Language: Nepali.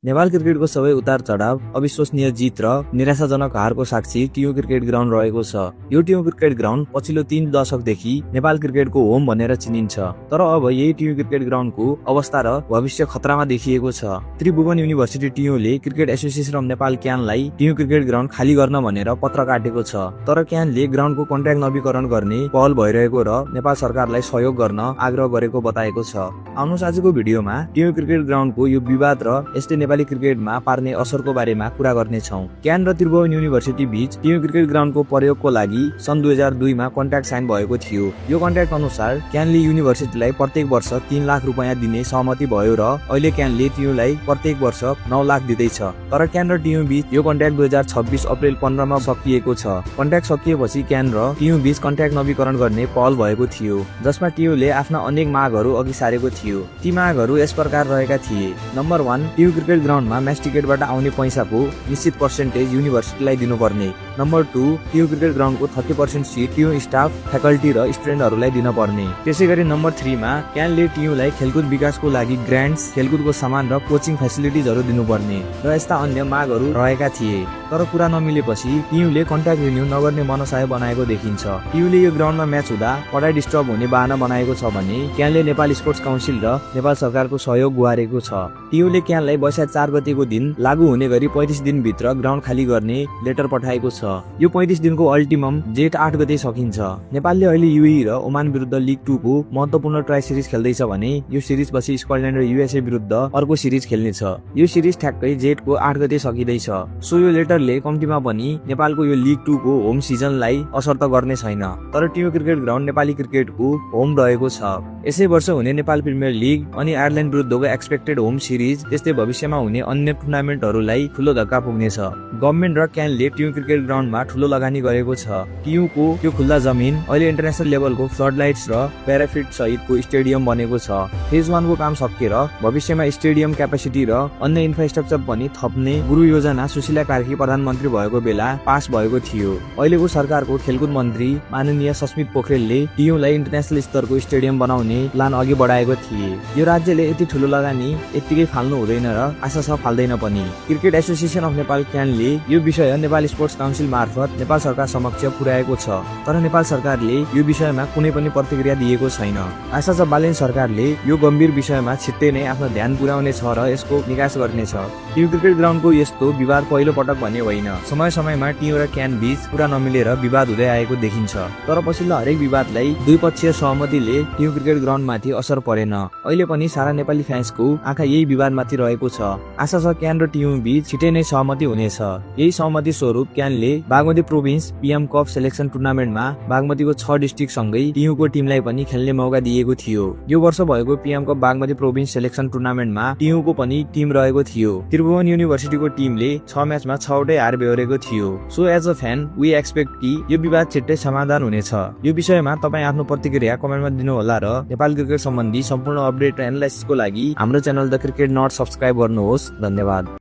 नेपाल क्रिकेटको सबै उतार चढाव, अविश्वसनीय जित र निराशाजनक हारको साक्षी टियु क्रिकेट ग्राउन्ड रहेको छ। यो टियु क्रिकेट ग्राउन्ड पछिल्लो 3 दशकदेखि नेपाल क्रिकेटको होम भनेर चिनिन्छ। तर अब यही टियु क्रिकेट ग्राउन्डको अवस्था र भविष्य खतरामा देखिएको छ। त्रिभुवन युनिभर्सिटी टियुले क्रिकेट एसोसिएसन अफ नेपाल क्यानलाई टियु क्रिकेट ग्राउन्ड खाली गर्न भनेर पत्र काटेको छ। तर क्यानले ग्राउन्डको कन्ट्र्याक्ट नवीकरण गर्ने पहल भइरहेको र नेपाल सरकारलाई सहयोग गर्न आग्रह गरेको बताएको छ। आउनुहोस् आजको भिडियोमा टियु क्रिकेट ग्राउन्डको यो विवाद र यसले नेपाली क्रिकेटमा पार्ने असरको बारेमा कुरा गर्नेछौँ। क्यान र त्रिभुवन युनिभर्सिटी बीच टियु क्रिकेट ग्राउन्डको प्रयोगको लागि सन् 2002 मा कन्ट्र्याक्ट साइन भएको थियो। यो कन्ट्र्याक्ट अनुसार क्यानले युनिभर्सिटीलाई प्रत्येक वर्ष 3 लाख रुपैयाँ दिने सहमति भयो र अहिले क्यानले टियुलाई प्रत्येक वर्ष 9 लाख दिँदैछ। तर क्यान र टियु बीच यो कन्ट्र्याक्ट 2026 अप्रिल 15 मा सकिएको छ। कन्ट्र्याक्ट सकिएपछि क्यान र टियु बीच कन्ट्र्याक्ट नवीकरण गर्ने पहल भएको थियो, जसमा टियुले आफ्ना अनेक मागहरू अघि सारेको थियो। ती मागहरू यस प्रकार रहेका थिए। नम्बर 1, टियु क्रिकेट ग्राउन्डमा म्याच टिकटबाट आउने पैसाको निश्चित पर्सेन्टेज युनिभर्सिटीलाई दिनुपर्ने। नम्बर 2, टियु क्रिकेट ग्राउन्डको 30% सिट टियु स्टाफ, फ्याकल्टी र स्टुडेन्टहरूलाई दिन पर्ने। त्यसैगरी नम्बर 3 मा क्यानले टियुलाई खेलकुद विकासको लागि ग्रान्ट्स, खेलकुदको सामान र कोचिङ फेसिलिटिजहरू दिनुपर्ने र यस्ता अन्य मागहरू रहेका थिए। तर कुरा नमिलेपछि टियुले कन्ट्र्याक्ट रिन्यू नगर्ने मनसाय बनाएको देखिन्छ। टियुले यो ग्राउन्डमा म्याच हुँदा पढाइ डिस्टर्ब हुने बहाना बनाएको छ भने क्यानले नेपाल स्पोर्ट्स काउन्सिल र नेपाल सरकारको सहयोग गुहारेको छ। टियुले क्यानलाई वैशाख 4 गतेको दिन लागू हुने गरी 35 दिनभित्र ग्राउन्ड खाली गर्ने लेटर पठाएको छ। यो 35 दिनको अल्टिमम जेठ 8 गते सकिन्छ। नेपालले अहिले युएई र ओमान विरुद्ध लिग 2 को महत्त्वपूर्ण ट्राई सिरिज खेल्दैछ भने यो सिरिज पछि स्कटल्यान्ड र युएसए विरुद्ध अर्को सिरिज खेल्नेछ। यो सिरिज ठ्याक्कै जेठको 8 गते सकिँदैछ। सो यो लेटरले कम्तीमा पनि नेपालको यो लिग 2 को होम सिजनलाई असर त गर्ने छैन। तर टियु क्रिकेट ग्राउन्ड नेपाली क्रिकेटको होम रहेको छ। यसै वर्ष हुने नेपाल प्रिमियर लिग अनि आयरल्यान्ड विरुद्धको एक्सपेक्टेड होम सिरिज, त्यस्तै भविष्यमा हुने अन्य टुर्नामेन्टहरूलाई ठूलो धक्का पुग्नेछ। गभर्नमेन्ट र क्यानले टियु क्रिकेट ग्राउन्डमा ठूलो लगानी गरेको छ। टियुको त्यो खुल्ला जमिन अहिले इन्टरनेसनल लेभलको फ्लडलाइट्स र प्याराफिट सहितको स्टेडियम बनेको छ। फेज 1 को काम सकिएर भविष्यमा स्टेडियम क्यापेसिटी र अन्य इन्फ्रास्ट्रक्चर पनि थप्ने गुरु योजना सुशीला कार्की प्रधानमन्त्री भएको बेला पास भएको थियो। अहिलेको सरकारको खेलकुद मन्त्री माननीय सस्मित पोखरेलले टियुलाई इन्टरनेसनल स्तरको स्टेडियम बनाउने प्लान अघि बढाएको थिए। यो राज्यले यति ठूलो लगानी यत्तिकै फाल्नु हुँदैन र आशा छ फाल्दैन पनि। क्रिकेट एसोसिएसन अफ नेपाल क्यानले यो विषय नेपाल स्पोर्ट्स काउन्सिल मार्फत नेपाल सरकार समक्ष पुर्याएको छ। तर नेपाल सरकारले यो विषयमा कुनै पनि प्रतिक्रिया दिएको छैन। आशा छ बालेन सरकारले यो गम्भीर विषयमा छिट्टै नै आफ्नो ध्यान पुर्याउने छ र यसको निकास गर्नेछ। टियु क्रिकेट ग्राउन्डको यस्तो विवाद पहिलो पटक भने होइन। समय समयमा टियु र क्यान बीच कुरा नमिलेर विवाद हुँदै आएको देखिन्छ। तर पछिल्लो हरेक विवादलाई द्विपक्षीय सहमतिले टियु क्रिकेट ग्राउन्डमाथि असर परेन। अहिले पनि सारा नेपाली फ्यान्सको आँखा यही विवादमाथि रहेको छ। आशा छ क्यान र टियु बीच छिटै नै सहमति हुनेछ। यही सहमति स्वरूप क्यानले Bagmati province PM cup selection टुर्नामेन्टमा बागमतीको 6 डिस्ट्रिक्ट सँगै टियुको टिमलाई पनि खेल्ने मौका दिएको थियो। यो वर्ष भएको PM cup Bagmati province selection टुर्नामेन्टमा टियुको पनि टिम रहेको थियो। त्रिभुवन युनिभर्सिटीको टिमले 6 म्याचमा 6 वटै हार बेहोरेको थियो। So as a fan we expect कि यो विवाद छिट्टै समाधान हुनेछ। यो विषयमा तपाईँ आफ्नो प्रतिक्रिया कमेन्टमा दिनुहोला र नेपाल क्रिकेट सम्बन्धी सम्पूर्ण अपडेट र एनालाइसिसको लागि हाम्रो channel the cricket nut subscribe गर्नुहोस्। धन्यवाद।